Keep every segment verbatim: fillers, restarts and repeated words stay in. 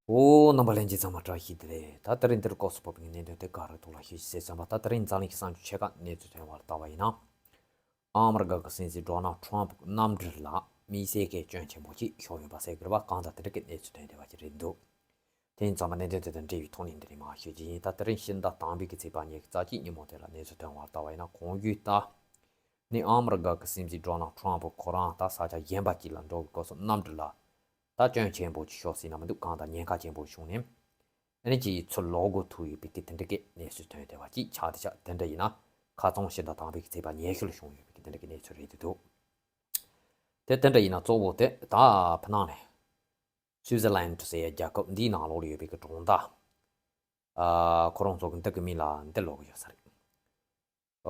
ཨོ། རྣམ་པ་ལྷན་རྒྱས་ཚང་མ་བཀྲ་ཤིས་བདེ་ལེགས། ད་དེ་རིང་འདིར་སྐོར་སུ་བབས་པའི་གནད་དོན་དེ་ག་རེ་ཐོག་ལ་ཤོད་ཅིག་ཟེར་བསམ་པ། ད་དེ་རིང་འཛམ་གླིང་གི་གསར་འགྱུར་ཆེ་ཁག་གནས་ཚུལ་ཐོན་པར་བལྟ་བ་ཡིན་ན། ཨ་མི་རི་ཀ་གི་སྲིད་འཛིན་ཌོ་ནལ་ཊམ་གནམ་གྲུ་ལ་དམིགས་བསལ་གྱི་སྐྱོན་ཆེན་པོ་ཅིག་བྱུང་ཡོད་པ་ཟེར་དགོས་རེད་པ། གང་ལྟར་དེ་འདྲ་གི་གནས་ཚུལ་ཐོན་བསྡད་པ་ཅིག་རེད་འདུག་དེ་ཡིན་ཙང་མ་གནད་དོན་དེ་དང་འབྲེལ་བའི་ཐོག་ནས་འདི་ནས་མར་ཤོད་ཀྱི་ཡིན། ད་དེ་རིང་ཕྱི་ཟླ་དང་པོའི་གི་ཚེས་པ་ཉི་ཤུ་རྩ་གཅིག་ཉིན་མོ་དེ་ལ་གནས་ཚུལ་ཐོན་པར་བལྟ་བ་ཡིན་ན། གོང་ཞུས་ལྟར་ནི་ཨ་མི་རི་ཀ་གི་སྲིད་འཛིན་ཌོ་ནལ་ཊམ་ཁོ་རང་ད་ས་ཆ་གཞན་པ་ཅིག་ལ་འགྲོ་བའི་སྐབས་སུ་གནམ་གྲུ་ལ་ད་སྐྱོན་ཆེན་པོ་ཅིག་ཤོར་ཟིན་ན་མི་འདུག་གང་ལྟར་ཉེན་ཁ་ཆེན་པོ་བྱུང་ནས་ཨ་ནི་ཅིག་ཚུར་ལོག་དགོས་ཐུག་ཡོད་པའི་གི་དེ་འདྲ་གི་གནས་ཚུལ་ཐོན་བསྡད་པ་ཅིག་ཆགས་བསྡད་ཤག་དེ་འདྲ་ཡིན་ན་ཁ་རྩང་ཕྱི་ཟླ་དང་པོའི་གི་ཚེས་པ་ཉི་ཤུ་ལ་བྱུང་ཡོད་པའི་གི་དེ་འདྲ་གི་གནས་ཚུལ་རེད་འདུག་དེ་དེ་འདྲ་ཡིན་ན་གཙོ་བོ་དེ་ད་ཕ་ནང་ནས་སུའུ་ཛར་ལན་ཟེར་ཡ་རྒྱལ་ཁབ་འདིའི་ནང་ལོགས་ལ་ཡོད་པའི་གི་གྲོང་རྡལ། ཨ། ཁོ་རང་ཚོ་གི་འདི་གི་མིང་ལ་འདི་ལབ་གི་ཡོད་ས་རེད།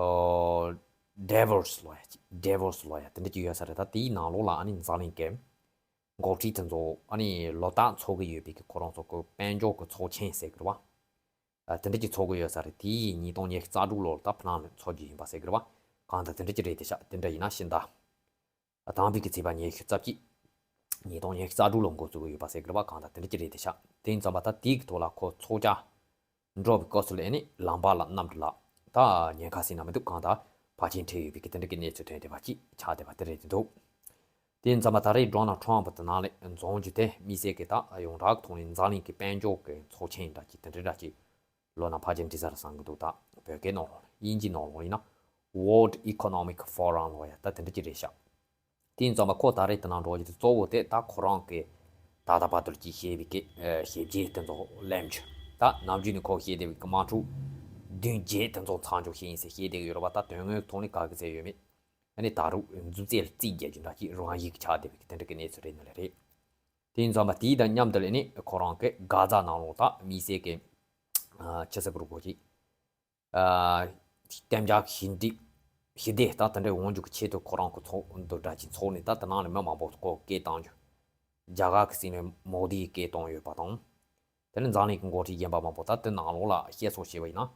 ཨོ། ཌེ་ཝོ་སི་ལབ་ཡ་ཅིག་ཌེ་ཝོ་སི་ལབ་ཡ་དེ་འདྲ་ཅིག་ཡོད་ས་རེད། ད་དེའི་ནང་ལོགས་ལ་ཨ་ནི་འཛམ་གླིང་གི་འགོ་ཁྲིད་དེ་ཚོ་ཨ་ནི་ལོ་ལྟར་འཚོགས་གི་ཡོད་པའི་གི་ཁོ་རང་ཚོ་གི་དཔལ་འབྱོར་གི་ཚོགས་ཆེན་ཟེར་གི་རེད་པ། ཨ། དེ་འདྲ་ཅིག་འཚོགས་གི་ཡོད་ས་རེད། དེ་ཡི་ཉིས་སྟོང་ཉི་ཤུ་རྩ་དྲུག་ལོར་ད་ཕ་ནང་ནས་འཚོགས་རྒྱུ་ཡིན་པ་ཟེར་གི་རེད་པ། གང་ལྟར་དེ་འདྲ་ཅིག་རེད་དེ་ཤག་དེ་འདྲ་ཡིན་ན་ཕྱི་ཟླ་དང་པོའི་གི་ཚེས་པ་ཉི་ཤུ་རྩ་གཅིག་ཉིས་སྟོང་ཉི་ཤུ་རྩ་དྲུག་ལོར་འགོ་བཙུགས་ཀྱི་ཡོད་པ་ཟེར་གི་རེད་པ། གང་ལྟར་དེ་འདྲ་ཅིག་རེད་དེ་ཤག་དེ་ཡིན་ཙང་མ་ད་དེའི་གི་ཐོག་ལ་ཁོ་ཚོགས་བཅར་འགྲོ་བའི་སྐབས་སུ་ལ་ཨ་ནི་ལམ་བར་ལ་གནམ་གྲུ་ལ་ད་ཉེན་ཁ་ཟིན་ན་མི་འདུག་གང་ལྟར་ཕར་ཕྱིན་འཕྲད་ཡོད་པའི་གི་དེ་འདྲ་གི་གནས་ཚུལ་ཐོན་བསྡད་པ་ཅིག་ཆགས་བསྡད་པ་དེ་རེད་དེ་འདུག་དེ་ཡིན་ཙང་མ་ད་རེས་ཌོ་ནལ་ཊམ་དེ་ནང་ལ་འཛོམས་རྒྱུ་དེ་དམིགས་བསལ་གི་ད་ཡོངས་གྲགས་ཀྱི་ཐོག་ནས་འཛམ་གླིང་གི་དཔལ་འབྱོར་གི་ཚོགས་ཆེན་འདྲ་ཅིག་དེ་འདྲ་འདྲ་ཅིག་ལོ་ན་ཕལ་ཆེར་འགྲིག་ས་རེད་བསམ་གི་འདུག་ད་བོད་སྐད་ནང་ལོགས་ལ་དབྱིན་ཇི་ནང་ལོགས་ལ་ཡིན་ན་World Economic Forum ལབ་ཡ་ད་དེ་འདྲ་ཅིག་རེད་ཤག་དེ་ཡིན་ཙང་མ་ཁོ་ད་རེས་དེ་ནང་འགྲོ་རྒྱུ་དེ་གཙོ་བོ་དེ་ད་ཁོ་རང་གི་ད་ལྟ་བར་དུ་ཅིག་བཤད་པའི་གི་ཞིབ་དཔྱད་དེ་ཚོ་ལེམ་ཆུ་ད་ནམ་རྒྱུན་ནས་ཁོ་བཤད་བསྡད་པའི་གི་དམག་འཁྲུག་བདུན་བརྒྱད་དེ་ཚོ་མཚམས་འཇོག་བྱས་ཡིན་ཟེར་བཤད་བསྡད་ཀྱི་ཡོད་རེད་པ། ད་དོན་དངོས་ཐོག་ནས་ག་གི་ཟེར་ཡོད་མེད་ཨ་ནི་ད་རུང་མཛུབ་རྩེ་ལ་རྩིས་རྒྱག་རྒྱུ་འདྲ་ཅིག་རང་ཡིག་ཆགས་བསྡད་པའི་གི་དེ་འདྲ་གི་གནས་ཚུལ་རེད་ནི་ལས་རེད། དེ་ཡིན་ཙང་མ་དེའི་དང་མཉམ་དུ་ལ་ནི་ཁོ་རང་གི་གྷ་ཛ་ནང་ལོགས་ད་དམིགས་བསལ་གི་ཨ་ཆི་ཟེར་དགོས་རེད་གོ་ཅིག་ཨ་གཏན་འཇགས་ཞི་འགྲིག་ཞི་བདེ་ད་དེ་འདྲའི་འོང་རྒྱུ་གི་ཆེད་དུ་ཁོ་རང་གི་ཚོགས་འདུ་འདྲ་ཅིག་འཚོགས་ནས་ད་དེ་ནང་ལ་མི་མང་པོ་ཁོ་སྐད་བཏང་རྒྱུ། རྒྱ་གར་གི་སྲིད་བློན་མོ་དིས་སྐད་བཏང་ཡོད་པ་དང་། དེ་ནས་འཛམ་གླིང་གི་འགོ་ཁྲིད་གཞན་པ་མང་པོ་ད་དེ་ནང་ལོགས་ལ་བཤད་སོགས་བྱས་པ་ཡིན་ན།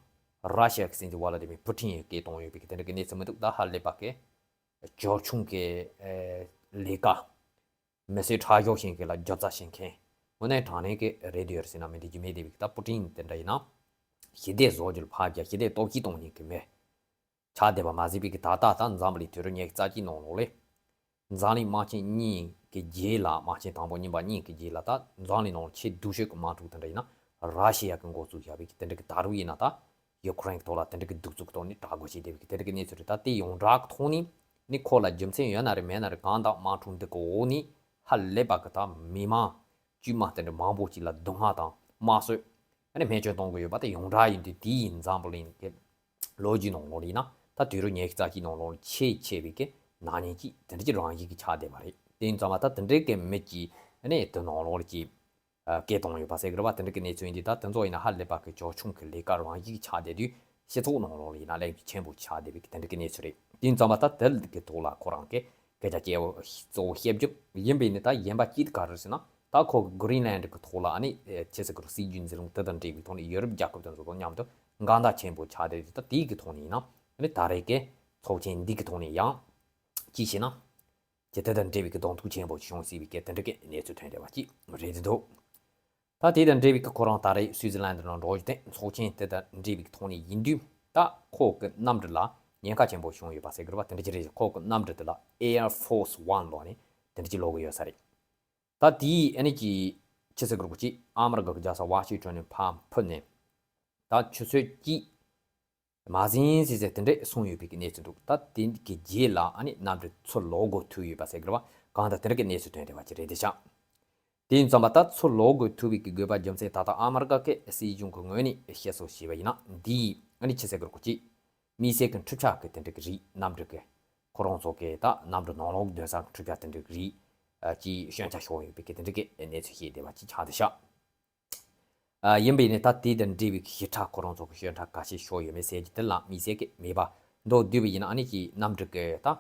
ར་ཤི་ཡ་གི་སྲིད་འཛིན་ཝ་ལ་ཏི་མིར་པུ་ཊིན་ཡིས་སྐད་བཏང་ཡོད་པའི་གི་དེ་འདྲ་གི་གནས་ཚུལ་མི་འདུག་ད་ཧ་ལས་པ་གི་གྱོད་ཆུང་གི་ལས་ཀ་མི་གསོད་ཁྲག་སྦྱོར་བྱེད་མཁན་ལ་སྒྱུ་རྩལ་བྱེད་མཁན་དངོས་གནས་དྲང་གནས་ཀྱི་རེད་འདུག་ཡོད་ཟེར་ན་མི་འགྲིག་རྒྱུ་མེད་བསྡད་པའི་གི་ད་པུ་ཊིན་དེ་འདྲ་ཡིན་ན། ཞི་བདེ་བཟོ་རྒྱུ་ལ་ཕར་རྒྱག་ཞི་བདེ་སྟོབས་ཤུགས་གཏོང་མཁན་གྱི་མི་ཆགས་བསྡད་པ་མ་ཟད་པའི་གི་ད་ལྟ་ད་འཛམ་བུ་གླིང་དུས་རབས་ཉི་ཤུ་རྩ་གཅིག་ནང་ལོགས་ལས། འཛམ་གླིང་དམག་ཆེན་གཉིས་ཀྱི་རྗེས་ལ་དམག་ཆེན་དང་པོ་གཉིས་པ་གཉིས་ཀྱི་རྗེས་ལ་ད་འཛམ་གླིང་ནང་ཆེས་སྡུག་ཤོས་ཀྱི་དམག་འཁྲུག་དེ་འདྲ་ཡིན་ན་ར་ཤི་ཡ་གི་འགོ་བཙུགས་བཞག་པའི་གི་དེ་འདྲ་གི་ད་རུང་ཡིན་ན་ད་ཡུ་ཁུ་རེན་གི་ཐོག་ལ་དེ་འདྲ་གི་གདུག་རྩུབ་ཐོག་ནས་དྲག་རྒོལ་བྱས་བསྡད་པའི་གི་དེ་འདྲ་གི་གནས་ཚུལ་རེད། ད་དེ་ཡོངས་གྲགས་ཀྱི་ཐོག་ནས་ནི་ཁོ་ལ་རྒྱུ་མཚན་ཡོད་ན་རེད་མེད་ན་རེད་གང་ལྟར་དམག་འཁྲུག་འདི་གི་འོག་ནས་ཧ་ལས་པ་གི་ད་མི་མང་དཀྱུས་མ་དེ་འདྲ་མང་པོ་ཅིག་ལ་སྡུག་བསྔལ་དང་དམར་གསོད་ཨ་ནི་རྨས་སྐྱོན་གཏོང་གི་ཡོད་པ་དེ་ཡོངས་གྲགས་ཡིན་དུས་དེ་ཡིན་འཛམ་བུ་གླིང་གི་ལོ་རྒྱུས་ནང་ལོགས་ལ་ཡིན་ན་ད་དུས་རབས་ཉི་ཤུ་རྩ་གཅིག་ནང་ལོགས་ལ་ཆེས་ཆེ་བའི་གི་ནག་ཉེས་ཀྱི་དེ་འདྲ་ཅིག་རང་བཞིན་གྱི་ཆགས་བསྡད་པ་རེད། དེ་ཡིན་ཙང་མ་ད་དེ་འདྲའི་གི་མི་གཅིག་ཨ་ནི་དེ་ནང་ལོགས་ལ་གཅིག་སྐད་གཏོང་ཡོད་པ་ཟེར་གི་རེད་བ། དེ་འདྲ་གི་གནས་ཚུལ་ཡིན་དུས་ད་དེ་ཚོ་ཡིན་ན་ཧ་ལས་པ་གི་གྱོད་ཆུང་གི་ལས་ཀ་རང་བཞིན་གྱི་ཆགས་བསྡད་དུས་སྤྱི་ཚོགས་ནང་ལོགས་ལ་ཡིན་ན་གླེང་རྒྱུ་ཆེན་པོ་ཆགས་བསྡད་པའི་གི་དེ་འདྲ་གི་གནས་ཚུལ་རེད། དེ་ཡིན་ཙང་མ་ད་དེ་གི་ཐོག་ལ་ཁོ་རང་གི་སྐད་ཆ་སྐྱེ་བོ་གཙོ་བོ་བཤད་རྒྱུ་ཡིན་པས་ནི་ད་གཞན་པ་གཅིག་ག་རེ་ཟེར་ན་ད་ཁོ་གི་གྷི་རིན་ལན་གི་ཐོག་ལ་ཨ་ནི་ཆི་ཟེར་གི་རུ་སྲིད་ཇུས་འཛིན་རིམ་དེ་དང་འབྲེལ་བའི་ཐོག་ནས་ཡོ་རོབ་རྒྱལ་ཁབ་དེ་ཚོ་དང་མཉམ་དུ་འགལ་ཟླ་ཆེན་པོ་ཆགས་བསྡད་དུས་ད་དེའི་གི་ཐོག་ནས་ཡིན་ན་ཨ་ནི་ད་རེས་ཀྱི་ཚོགས་ཆེན་འདི་གི་ཐོག་ནས་ཡང་ཅི་ཞེ་ན། ཇི་དེ་དང་འབྲེལ་བའི་གི་གདོང་ཐུག་ཆེན་པོ་བྱུང་སྲིད་པའི་གི་དེ་འདྲ་གི་གནས་ཚུལ་ཐོན་བསྡད་པ་ཅིག་རེད་འདུག་ད་དེ་དང་འབྲེལ་བའི་གི་ཁོ་རང་ད་རེས་སུའི་ཙི་ལན་དུ་ནང་འགྲོ་རྒྱུ་དེ་ཚོགས་ཆེན་དེ་དང་འབྲེལ་བའི་གི་ཐོག་ནས་ཡིན་དུས་ད་ཁོ་གི་གནམ་གྲུ་ལ་ཉེན་ཁ་ཆེན་པོ་བྱུང་ཡོད་པ་ཟེར་གི་རེད་བ། དེ་འདྲ་ཅིག་རེད། ཁོ་གི་གནམ་གྲུ་དེ་ལ་Air Force One ལབ་ནས་དེ་འདྲ་ཅིག་ལབ་གི་ཡོད་ས་རེད། ད་དེའི་ཨ་ནི་ཅིག་ཆི་ཟེར་གི་རེད་གོ་ཅིག་ཨ་མི་རི་ཀ་གི་རྒྱལ་ས་ཝ་ཤིང་ཊོན་ནས་ཕར་འཕུར་ནས་ད་ཆུ་ཚོད་གཅིག་མ་ཟིན་ཟིན་ཟེར་དེ་འདྲས་གསུངས་ཡོད་པའི་གི་གནས་ཚུལ་འདུག་ད་དེ་གི་རྗེས་ལ་ཨ་ནི་གནམ་གྲུ་ཚུར་ལོག་དགོས་ཐུག་ཡོད་པ་ཟེར་གི་རེད་བ། གང་ལྟར་དེ་འདྲ་གི་གནས་ཚུལ་ཐོན་བསྡད་པ་ཅིག་རེད་དེ་ཤག་དེ་ཡིན་ཙང་མ་ད་ཚུར་ལོག་དགོས་ཐུག་པའི་གི་དགོས་པ་རྒྱུ་མཚན་ད་ལྟ་ཨ་མི་རི་ཀ་གི་སྲིད་གཞུང་གི་ངོས་ནས་བཤད་སྲོལ་བྱས་པ་ཡིན་ན་འདི་ཨ་ནི་ཆི་ཟེར་གི་རེད་གོ་ཅིག་དམིགས་བསལ་གི་འཕྲུལ་ཆས་གི་དེ་འདྲ་གི་རིགས་གནམ་གྲུ་གི་ཁོ་རང་ཚོ་གི་ད་གནམ་གྲུ་ནང་ལོགས་སྡོད་ས་གི་འཕྲུལ་ཆས་དེ་འདྲ་གི་རིགས་ཨ་ཅིག་སྐྱོན་ཆ་ཤོར་ཡོད་པའི་གི་དེ་འདྲ་གི་གནས་ཚུལ་བཤད་བསྡད་པ་ཅིག་ཆགས་བསྡད་ཤག་ཨ། ཡིན་པས་ནི་ད་དེ་དང་འབྲེལ་བའི་ཞིབ་ཕྲ་ཁོ་རང་ཚོ་གི་སྐྱོན་ཆ་ག་ཚད་ཤོར་ཡོད་མེད་ཟེར་གྱི་དེ་ལ་དམིགས་བསལ་གྱི་མེད་པ་མདོར་བསྡུས་པ་ཡིན་ན་ཨ་ནི་ཅིག་གནམ་གྲུ་གི་ད་ཨ་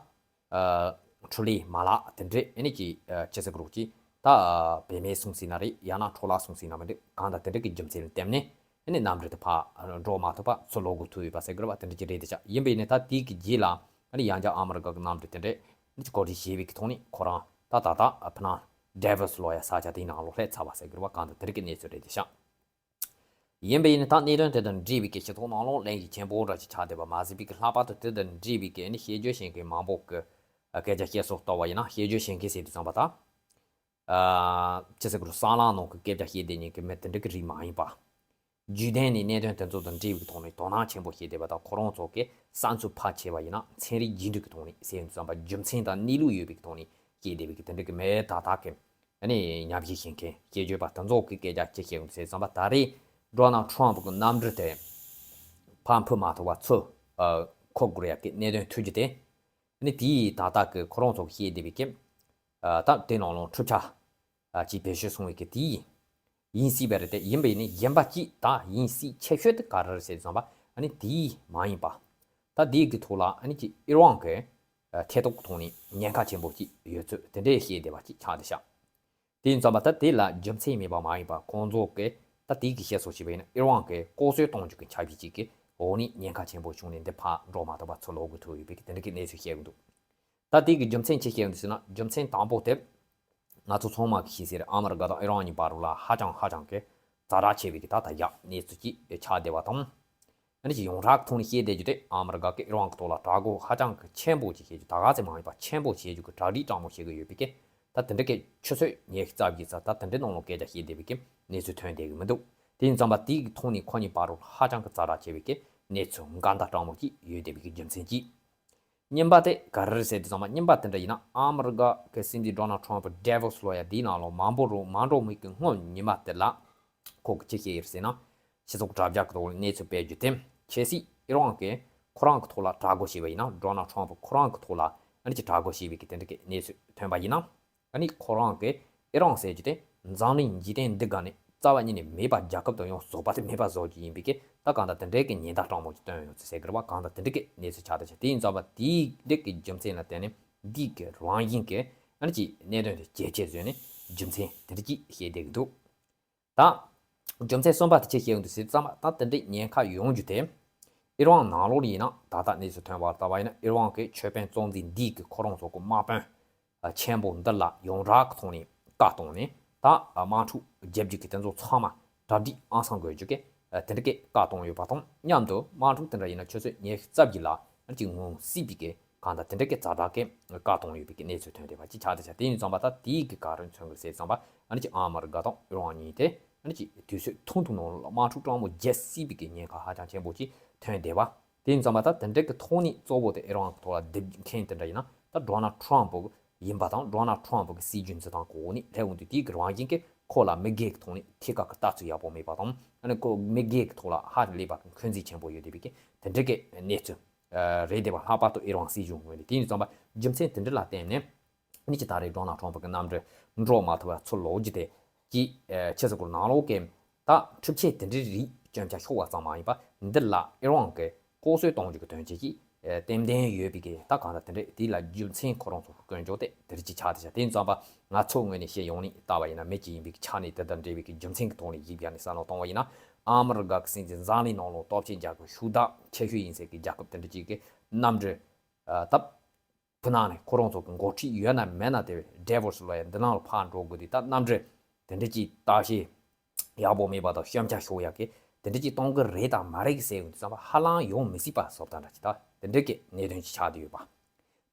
འཕྲུལ་ལས་མ་ལག་དེ་འདྲས་ཨ་ནི་ཅིག་ཨ་ཅི་ཟེར་དགོས་རེད་ཅིག་ད་ཨ་བེད་མེད་སོང་ཟིན་ན་རེད། ཡང་ན་འཕྲོ་བརླག་སོང་ཟིན་ན་མི་འདུག་གང་ལྟར་དེ་འདྲ་གི་རྒྱུ་མཚན་ལ་བརྟེན་ནས་ཨ་ནི་གནམ་གྲུ་དེ་ཕར་འགྲོ་མ་ཐུབ་པ་ཚུར་ལོག་དགོས་ཐུག་ཡོད་པ་ཟེར་དགོས་རེད་པ། དེ་འདྲ་ཅིག་རེད་དེ་ཆགས། ཡིན་པས་ནི་ད་དེ་གི་རྗེས་ལ་ཨ་ནི་ཡང་བསྐྱར་ཨ་མི་རི་ཀ་གི་གནམ་གྲུ་དེ་འདྲས་ཨ་ནི་ཅིག་གོ་སྒྲིག་བྱས་པའི་གི་ཐོག་ནས་ཁོ་རང་ད་ད་ད་ཨ་ཕ་ནང་ Davos་ལོ་ཡ་ས་ཆ་དེའི་ནང་ལོགས་སླེབས་ཚར་བ་ཟེར་གི་རེད་བ། གང་ལྟར་དེ་རིགས་ཀྱི་གནས་ཚུལ་རེད་དེ་ཤག་ཡིན་པ་ཡིན་ན་ད་གནད་དོན་དེ་དང་འབྲེལ་བའི་གི་སྤྱི་ཚོགས་ནང་ལོགས་གླེང་གཞི་ཆེན་པོ་འདྲ་ཞིག་ཆགས་བསྡད་པ་མ་ཟད་པའི་གི་ལྷག་པར་དུ་དེ་དང་འབྲེལ་བའི་གི་ནི་བཤད་རྒྱུ་བཤད་མཁན་མང་པོ་གི་སྐད་ཆ་བཤད་སོགས་ལྟ་བ་ཡིན་ན། བཤད་རྒྱུ་བཤད་མཁན་ཟེར་དུས་ཙམ་པ་ད། ཨ། ཅི་ཟེར་དགོས་རེད། གསར་ལམ་ནང་གི་སྐད་ཆ་བཤད་བསྡད་མཁན་གྱི་མི་དེ་འདྲ་གི་རིགས་མ་ཡིན་པ། རྒྱུད་ལྡན་ནས་གནད་དོན་དེ་ཚོ་དང་འབྲེལ་བའི་ཐོག་ནས་དོ་སྣང་ཆེན་པོ་བྱས་བསྡད་པ་དང་། ཁོ་རང་ཚོ་གི་བསམ་ཚུལ་ཕར་ཕྱེ་བ་ཡིན་ན་ཚན་རིག་རྒྱུན་སྒྲིག་གི་ཐོག་ནས་ཟེར་ཡོང་དུས་ཙམ་པ་རྒྱུ་མཚན་དང་གནས་ལུགས་ཡོད་པའི་ཐོག་ནས་བཤད་བསྡད་པའི་གི་དེ་འདྲ་གི་མི་ཏག་ཏག་གི་ཨ་ནི་ཉམས་ཞིབ་བྱེད་མཁན་དཔྱད་བརྗོད་པ་དེ་ཚོ་གི་སྐད་ཆ་ཅི་བཤད་ཡོང་དུས་ཟེར་ཙམ་པ། ད་རེས་ཌོ་ནལ་ཊམ་གི་གནམ་གྲུ་དེ་ཕར་འཕུར་མ་ཐུབ་པ་ཚུར་ཨ་འཁོར་དགོས་ཡག་གི་གནད་དོན་ཐོན་རྒྱུ་དེ། ཨ་ནི་དེའི་ཏག་ཏག་གི་ཁོ་རང་ཚོ་གི་བཤད་བསྡད་པའི་གི་ཨ་ད་དེ་ནང་ལོགས་འཁྲུག་ཆ་ཨ་ཅིག་བེད་སྤྱོད་སོང་བའི་གི་དེའི་ཡིན་སྲིད་པ་རེད་དེ། ཡིན་པ་ཡིན་ནའི་གཞན་པ་ཅིག་ད་ཡིན་སྲིད་ཆེ་ཤོས་དེ་ག་རེ་རེད་ཟེར་ཙམ་པ། ཨ་ནི་དེའི་མ་ཡིན་པ། ད་དེའི་གི་ཐོག་ལ་ཨ་ནི་ཅིག་ཨི་རན་གི་ཨ་ཐེ་གཏོགས་ཐོག་ནས་ཉེན་ཁ་ཆེན་པོ་ཅིག་ཡོད་ཚུལ་དེ་འདྲའི་བཤད་བསྡད་པ་ཅིག་ཆགས་བསྡད་ཤག་དེ་ཡིན་ཙམ་པ་ད་དེ་ལ་རྒྱུ་མཚན་མེད་པ་མ་ཡིན་པ། ཁོང་ཚོ་གིས་ད་དེའི་གི་བཤད་སྲོལ་བྱས་པ་ཡིན་ན་ཨི་རན་གི་ལྐོག་གསོད་གཏོང་རྒྱུ་གི་འཆར་གཞི་ཅིག་གི་འོག་ནས་ཉེན་ཁ་ཆེན་པོ་བྱུང་ནས་འདི་ཕར་འགྲོ་མ་ཐུབ་པ་ཚུར་ལོག་དགོས་ཐུག་ཡོད་པའི་གི་དེ་འདྲ་གི་གནས་ཚུལ་བཤད་གི་འདུག་ད་དེ་གི་རྒྱུ་མཚན་ཅི་བཤད་ཡོང་དུས་ཟེར་ན། རྒྱུ་མཚན་དང་པོ་དེ་ང་ཚོ་ཚང་མ་གིས་ཤེས་གསལ་རེད། ཨ་མི་རི་ཀ་དང་ཨི་རན་གཉིས་བར་ལ་ཧ་ཅང་ཧ་ཅང་གི་ཛ་དྲག་ཆེ་བའི་གི་ད་ལྟ་ཡག་གནས་ཚུལ་ཅིག་ཆགས་བསྡད་པ་དང་། ཨ་ནི་ཅིག་ཡོངས་གྲགས་ཐོག་ནས་བཤད་བསྡད་རྒྱུ་དེ། ཨ་མི་རི་ཀ་གིས་ཨི་རན་གི་ཐོག་ལ་དྲག་རྒོལ་ཧ་ཅང་གི་ཆེན་པོ་ཅིག་བྱེད་རྒྱུ། ད་ག་ཚོད་མ་ཡིན་པ་ཆེན་པོ་བྱེད་རྒྱུ་གི་གྲ་སྒྲིག་དྲང་མོ་བྱེད་གི་ཡོད་པའི་གི་ད་དེ་འདྲ་གི་ཆུ་ཚོད་ཉི་ཤུ་རྩ་བཞི་ཙམ་ད་དེ་འདྲའི་ནང་ལ་སྐད་ཆ་བཤད་བསྡད་པའི་གི་གནས་ཚུལ་ཐོན་བསྡད་གི་མི་འདུག་དེ་ཡིན་ཙམ་པ་དེའི་གི་ཐོག་ནས་ཁོ་གཉིས་བར་ལ་ཧ་ཅང་གི་ཛ་དྲག་ཆེ་བའི་གི་གནས་ཚུལ་འགལ་ཟླ་དྲང་མོ་ཅིག་ཡོད་བསྡད་པའི་གི་རྒྱུ་མཚན་གྱིས། གཉིས་པ་དེ་ག་རེ་རེད་ཟེར་དུས་ཙམ་པ། གཉིས་པ་དེ་འདྲ་ཡིན་ན་ཨ་མི་རི་ཀ་གི་སྲིད་འཛིན་ཌོ་ནལ་ཊམ་པ་ཌེ་ཝོ་སི་ལོ་ཡ་འདིའི་ནང་ལ་མ་འགྲོ་རུང་མ་འགྲོ་མི་གི་སྔོན་ཉི་མ་དེ་ལ་ཁོ་གིས་ཅི་བཤད་ཡོད་ཟེར་ན། སྤྱི་ཚོགས་དྲ་རྒྱ་གི་ཐོག་ལ་གནས་ཚུལ་སྤེལ་རྒྱུ་དེ། གལ་སྲིད་ཨི་རན་གིས་ཁོ་རང་གི་ཐོག་ལ་དྲག་རྒོལ་བྱས་པ་ཡིན་ན། ཌོ་ནལ་ཊམ་པ་ཁོ་རང་གི་ཐོག་ལ་ཨ་ནི་ཅིག་དྲག་རྒོལ་བྱས་པའི་གི་དེ་འདྲ་གི་གནས་ཚུལ་ཐོན་པ་ཡིན་ན། ཨ་ནི་ཁོ་རང་གིས་ཨི་རན་ཟེར་རྒྱུ་དེ་འཛམ་གླིང་འཇིག་རྟེན་འདི་སྒང་ནས་རྩ་བ་ཉིད་ནས་མེད་པ། རྒྱལ་ཁབ་དང་ཡང་བཟོ་པ་དེ་མེད་པ་བཟོ་རྒྱུ་ཡིན་པའི་གི་ད་གང་ལྟར་དེ་འདྲའི་གི་ཉེན་བརྡ་དྲང་མོ་ཅིག་བཏོན་ཡོད་ཚུལ་ཟེར་གི་རེད་བ། གང་ལྟར་དེ་འདྲའི་གི་གནས་ཚུལ་ཆགས་བསྡད་ཤག་དེ་ཡིན་ཙམ་པ་དེའི་འདྲའི་གི་རྒྱུ་མཚན་ལ་བརྟེན་ནས་འདིའི་གི་རང་བཞིན་གི་ཨ་ནི་ཅིག་གནད་དོན་དེ་ཇེ་ཆེར་བཟོས་ནས་རྒྱུ་མཚན་དེ་འདྲ་ཅིག་བཤད་བསྡད་གི་འདུག་ད་རྒྱུ་མཚན་གསུམ་པ་དེ་ཅི་བཤད་ཡོང་དུས་ཟེར་ཙམ་པ། ད་དེ་འདྲའི་ཉེན་ཁ་ཡོང་རྒྱུ་དེ་ཨི་རན་ནང་ལོགས་ལ་ཡིན་ན། ད་ལྟ་གནས་ཚུལ་ཐོན་པར་ལྟ་བ་ཡིན་ན་ཨི་རན་གི་ཆོས་དཔོན་གཙོ་འཛིན་འདིའི་གི་ཁོ་རང་ཚོ་གི་དམག་དཔོན་ཆེན་པོ་འདི་ལ་ཡོངས་གྲགས་ཀྱི་ཐོག་ནས་བཀའ་གཏོང་ནས། ད་དམག་འཁྲུག་རྒྱག་རྒྱུ་གི་དེ་ཚོ་ཚང་མ་གྲ་སྒྲིག་ཨང་སང་དགོས་རྒྱུ་གི་དེ་འདྲ་གི་བཀའ་གཏོང་ཡོད་པ་དང་མཉམ་དུ། དམག་འཁྲུག་དེ་འདྲ་ཡིན་ན་ཆུ་ཚོད་ཉི་ཤུ་རྩ་བཞི་ལ་ཨ་ནི་ཅིག་ངོས་ཟིན་པའི་གི་གང་ལྟར་དེ་འདྲ་གི་ཛ་དྲག་གི་བཀའ་གཏོང་ཡོད་པའི་གི་གནས་ཚུལ་ཐོན་བསྡད་པ་ཅིག་ཆགས་བསྡད་ཤག་དེ་ཡིན་ཙམ་པ་ད་དེའི་གི་ག་རེ་མཚོན་གི་ཟེར་ཙམ་པ། ཨ་ནི་ཅིག་ཨ་མི་རི་ཀ་དང་ཨི་རན་གཉིས་དེ་ཨ་ནི་ཅིག་དུས་ཚོད་ཐུང་ཐུང་ནང་ལ་དམག་འཁྲུག་དྲང་མོ་རྒྱག་སྲིད་པའི་གི་ཉེན་ཁ་ཧ་ཅང་ཆེན་པོ་ཅིག་ཐོན་བསྡད་པ། དེ་ཡིན་ཙམ་པ་ད་དེ་འདྲ་གི་ཐོག་ནས་གཙོ་བོ་དེ་ཨི་རན་གི་ཐོག་ལ་རྡེབ་མཁན་དེ་འདྲ་ཡིན་ན། ད་ཌོ་ནལ་ཊམ་པ་ཡིན་པ་དང་། ཌོ་ནལ་ཊམ་པ་གི་སྲིད་ཇུས་འཛིན་སྟངས་གི་འོག་ནས་སླེབས་ཡོང་དུས། དེའི་གི་རང་བཞིན་གྱིས་ཁོ་ལ་མི་སྒེར་གི་ཐོག་ནས་ཐད་ཀར་གི་ལྟ་ཚུལ་ཡག་པོ་མེད་པ་དང་། ཨ་ནི་ཁོ་མི་སྒེར་གི་ཐོག་ལ་ཧ་ལས་པ་གི་འཁོན་འཛིན་ཆེན་པོ་ཡོད་བསྡད་པའི་གི་དེ་འདྲ་གི་གནས་ཚུལ་རེད་བསྡད་པ། ལྷག་པར་དུ་ཨི་རན་སྲིད་གཞུང་ངོས་ནས། དེ་ཡིན་ཙམ་པ་རྒྱུ་མཚན་དེ་འདྲ་ལ་བརྟེན་ནས་ཨ་ནི་ཅིག་ད་རེས་ཌོ་ནལ་ཊམ་པ་གི་གནམ་གྲུ་འགྲོ་མ་ཐུབ་པ་ཚུར་ལོག་རྒྱུ་དེ་ཅིག་ཨ་ཕྱི་སྲིད་སྐོར་ནང་ལོགས་ཀྱི་ད་འཁྲུག་ཆ་དེ་འདྲའི་རིགས་སྐྱོན་ཆ་ཤོར་བ་ཙམ་མ་ཡིན་པ། འདི་ལ་ཨི་རན་གྱིས་ལྐོག་གསོད་གཏོང་རྒྱུ་གི་དོན་རྐྱེན་ཅིག་ཨ་ཏན་ཏན་ཡོད་པའི་གི་ད་གང་ལྟར་དེ་འདྲ། དེ་ལ་རྒྱུ་མཚན་ཁོ་རང་ཚོ་གི་སྐྱོན་བརྗོད་དེ་དེ་རིགས་ཅིག་ཆགས་བསྡད་ཤག་དེ་ཡིན་ཙམ་པ་ང་ཚོ་ངོས་ནས་བཤད་ཡོང་ནས་ལྟ་བ་ཡིན་ན། མི་གཅིག་ཡིན་པའི་གི་ཆ་ནས་དེ་དང་འབྲེལ་བའི་གི་རྒྱུ་མཚན་གི་ཐོག་ནས་ཡིབ་ཡ་ནས་བསམ་བློ་གཏོང་བ་ཡིན་ན། ཨ་མི་རི་ཀ་གི་སྲིད་འཛིན་འཛམ་གླིང་ནང་ལ་སྟོབས་ཆེན་རྒྱལ་ཁབ་ཤུགས་དྲག་ཆེ་ཤོས་ཡིན་སའི་གི་རྒྱལ་ཁབ་དེ་འདྲ་ཅིག་གི་གནམ་གྲུ་ཨ་ད་ཕུ་ནང་ནས་ཁོ་རང་ཚོ་གི་འགོ་ཁྲིད་ཡོད་ན་མེད་ན། དེ་ཌེ་ཝོ་སི་ལོ་ཡ་འདི་ནང་ལ་ཕར་འགྲོ་དགོས་དུས། ད་གནམ་གྲུ་དེ་འདྲ་ཅིག་བརྟག་ཞིབ་ཡག་པོ་མེད་པ་དང་སྐྱོན་ཆ་ཤོར་ཡག་གི་དེ་འདྲ་ཅིག་གཏོང་གི་རེད་དང་མ་རེད་གི་ཟེར་ཡོང་དུས་ཙམ་པ་ཧ་ལམ་ཡོང་མི་སྲིད་པ་བཟོ་ལྟ་འདྲ་ཅིག་ད་དེ་འདྲ་གི་གནད་དོན་ཅིག་ཆགས་བསྡད་ཡོད་པ།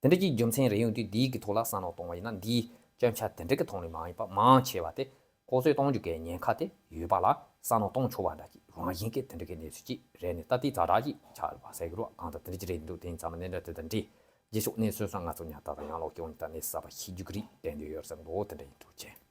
དེ་འདྲ་ཅིག་རྒྱུ་མཚན་རེད་ཡོང་དུས། འདིའི་གི་ཐོག་ལ་བསམ་བློ་གཏོང་བ་ཡིན་ན། འདིའི་སྐྱོན་ཆ་དེ་འདྲ་གི་ཐོག་ནས་མ་ཡིན་པ་མང་ཆེ་བ་དེ་ལྐོག་གསོད་གཏོང་རྒྱུ་གི་ཉེན་ཁ་དེ་ཡོད་པ་ལ་བསམ་བློ་གཏོང་ཆོག་པ་འདྲ་ཅིག་རང་བཞིན་གི་དེ་འདྲ་གི་གནས་ཚུལ་ཅིག་རེད་ནས། ད་དེ་ཛ་དྲག་ཅིག་ཆགས་ཡོད་པ་ཟེར་གི་རེད་བ། གང་ལྟར་དེ་འདྲ་ཅིག་རེད་འདུག་དེ་ཡིན་ཙམ་པ་གནད་འགག་དེ་དང་འབྲེལ་རྗེས་ཕྱོགས་གནས་ཚུལ་སོགས་ང་ཚོ་ཉག་ཏག་ཏག་ཡང་ལོག་སྐྱོང་ནས་ད་གནས་གསར་པ་ཤེས་རྒྱུ་གི་རིགས་བསྟན་འདོད་ཡོད་བསམ་གི་འདུག་དེ་འདྲ་ཡིན། ཐུགས་རྗེ་ཆེ།